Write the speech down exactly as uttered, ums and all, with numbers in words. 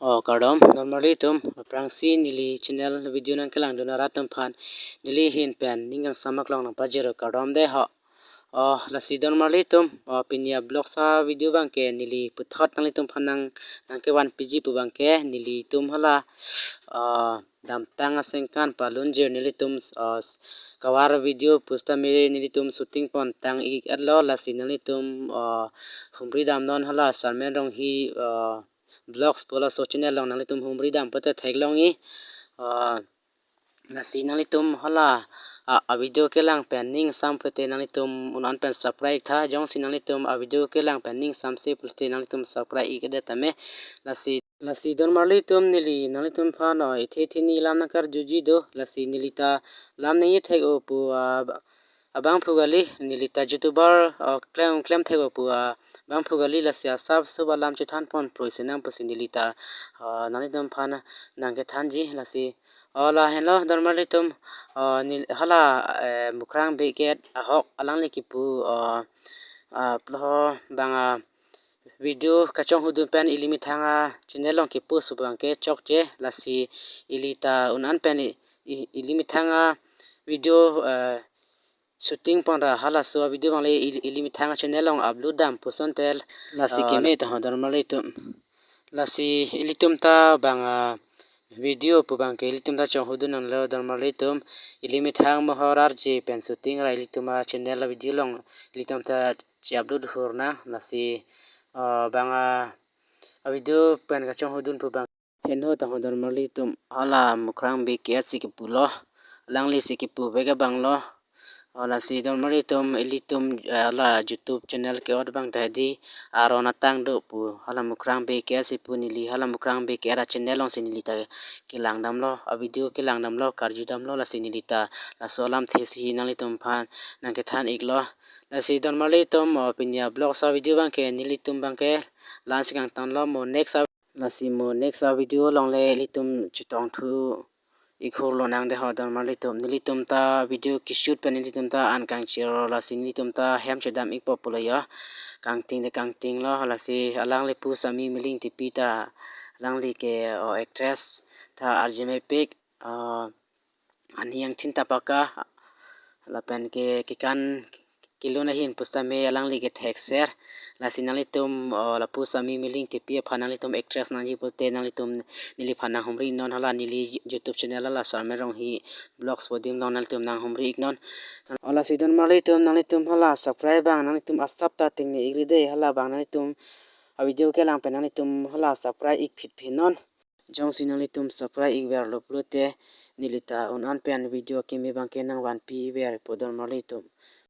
O kardom, don marlitum, aphrangsi neli channel video nangkelangdun arat atum aphan neli ahin pen ning kangsam aklong nangpajirlo, kardom dei ho. O lasi don marlitum, o pini a-vlogs a-video abangke neli puthot nanglitum aphan nang nangkevanpiji pu abangke nelitum hala, o damtang asengkan palunjir nelitum, o kavar video pusitame nelitum shooting pontang ik-etlo, lasi nanglitum, o humri damnon hala Sarmen Ronghi, o vlogs pu laso channel along nanglitum humri dam pulote theklongji. O lasi nanglitum hala a, a-video kelang pen ning kangsam pulote nanglitum un-an pen subscribe tha, jongsi nanglitum a-video kelang pen ning kangsamse pulote nanglitum subscribe ik-edet tame. Lasi, lasi don marlitum, neli nanglitum aphan, o, ithe theni alam nangkarjuji do, lasi neli ta lam nangji thek-o pu, a, abangphu kali, neli ta YouTuber, o, klem, klem thek-o pu, a, abangphu kali, lasi asap sup alam chethan pon proi sinang pusi neli ta, o, nanglitum aphan nangkethanji, lasi, o, lahenlo don marlitum, o, neli hala, eh, Mukrang Bey K S ahok alangli kipu, o, a, plo bang a-video kachonghudun pen ili methang a-channel along kipu pu abangke chokche, lasi ili ta un-an pen i, i, ili methang a-video, eh, shooting ponra halaso a-video abang le ili, ili methang a-channel along upload dam pu asonte, lasi, ah, keme ta ho don marlitum. Lasi ilitum ta bang a-video pu abangke ilitum ta chonghudun nanglo don marlitum. Ili methang Mohor R J pen shooting ra ilitum a-channel a-video along ilitum ta che-upload hur nang, lasi, ah, bang a, a-video pen kachonghudun pu abang. Heno ta ho don marlitum, hala Mukrang Bey K S si kipulo, alangli si kipu bek abanglo. O lasi don marlitum, ilitum, eh, hala YouTube channel ke-ot abang ta hedi aron atang do pu, hala Mukrang Bey K S si pu, neli hala Mukrang Bey K S a-channel alongsi neli ta kelang damlo, a-video kelang damlo, karju damlo, lasi neli ta laso alamthe si nanglitum aphan nangkethan iklo. Lasi don marlitum, o pini a-vlogs a-video abangke nelitum abangke la-ansi kangtonlo, mo next a, lasi mo next a-video along le ilitum chetongthu ik hurlo nang dei ho don marlitum. Nelitum ta video keshoot pen nelitum ta an kangchirlo, lasi nelitum ta hem chedam ikpo pulo jo. Kangting de kangtinglo, lasi alangli pu Sami Miling Tipi ta, alangli ke, o, actress ta arje mepik, o, ani angthin ta paka, lapen ke kekan kelun ahin pusitame alangli ke thekser. Lasi nanglitum, o, lapu Sami Miling Tipi aphan nanglitum actress nangji pulote nanglitum neliphan nanghumri non, hala neli YouTube channel hala Sarmen Ronghi Vlogs pu adim along nanglitum nanghumri iknon. O lasi don marlitum, nanglitum hala subscribe abang nanglitum asap ta tengne ikri dei, hala abang nanglitum a-video kelang pen nanglitum hala subscribe ik phitphi non. Jongsi nanglitum subscribe ikverlo pulote neli ta un-an pen video keme abangke nangvanpi ikverpo don marlitum.